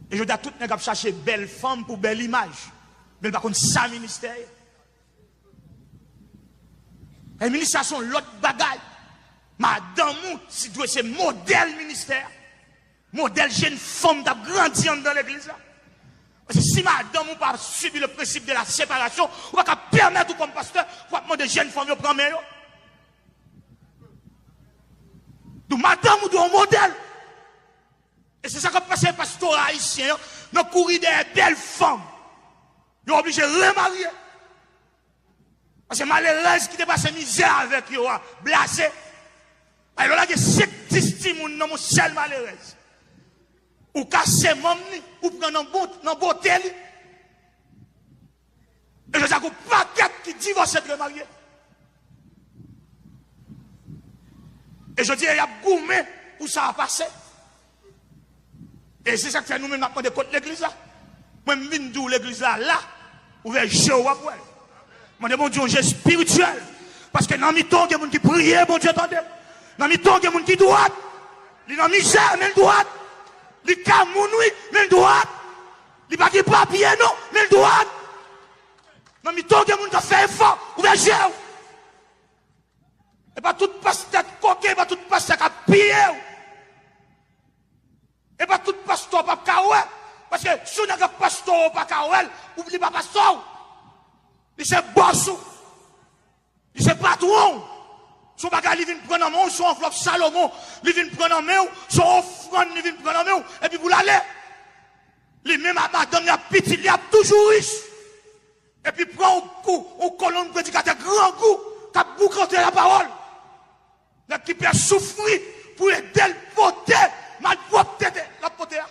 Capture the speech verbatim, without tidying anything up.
E jodi a, tout nèg ap chache bèl fanm pou bèl imaj. Men l pa konn sa ministè ye. E ministè a se yon lòt bagay. Madanm ou si dwe se modèl ministè a. Modèl jèn fanm t ap grandi anndan legliz la. Paske si madanm ou pa sibi le prensip de la separasyon, ou pa ka pèmèt ou kòm pastè pou ap mande jèn fanm yo pran men yo. Donk madanm ou dwe yon modèl. E se sa k ap pase pastora ayisyen an nan kouri dèyè bèl fanm. Yo oblije remarye. Paske malerèz ki te pase mizè avèk yo a, blaze. Ay, lè w lage senk, dis timoun nan men yon sèl malerèz. Ou kase manm li, ou pran nan bon, nan bote li. E jodi a, gen yon pakèt ki divòse, ki remarye. E jodi a, y ap goumen pou sa a pase. E se sa k fè nou menm n ap mande kot legliz la. Mwen, m vin di w legliz la la, ouvè je w, w ap wè l. Mande Bondye yon je espirityèl. Paske nan mitan w gen moun ki priye, Bondye tande l. Nan mitan w gen moun ki dwat. Li nan mizè, men l dwat. Li ka moun, wi, men l dwat. Li pa gen papye, non, men l dwat. Nan mitan w gen moun k ap fè efò, ouvè je w. E pa tout pastè k koken, e pa tout pastè k ap piye w. E pa tout pastè w p ap ka wè. Paske si yon nèg ap pastè w, ou pa ka wè l, ou li pa pastè w. Li se bòs ou. Li se patwon w. Se yon bagay li vin pran nan men w, se yon anvlòp Salomon li vin pran nan men w, se yon ofrann li vin pran nan men w, epi pou l ale. Li menm ak madanm li ak pitit li ap toujou rich. Epi pran yon kou, yon kolonn predikatè grangou k ap boukante lapawòl. Nèg ki pè soufri pou ede l pote malpwòpte l ap pote a.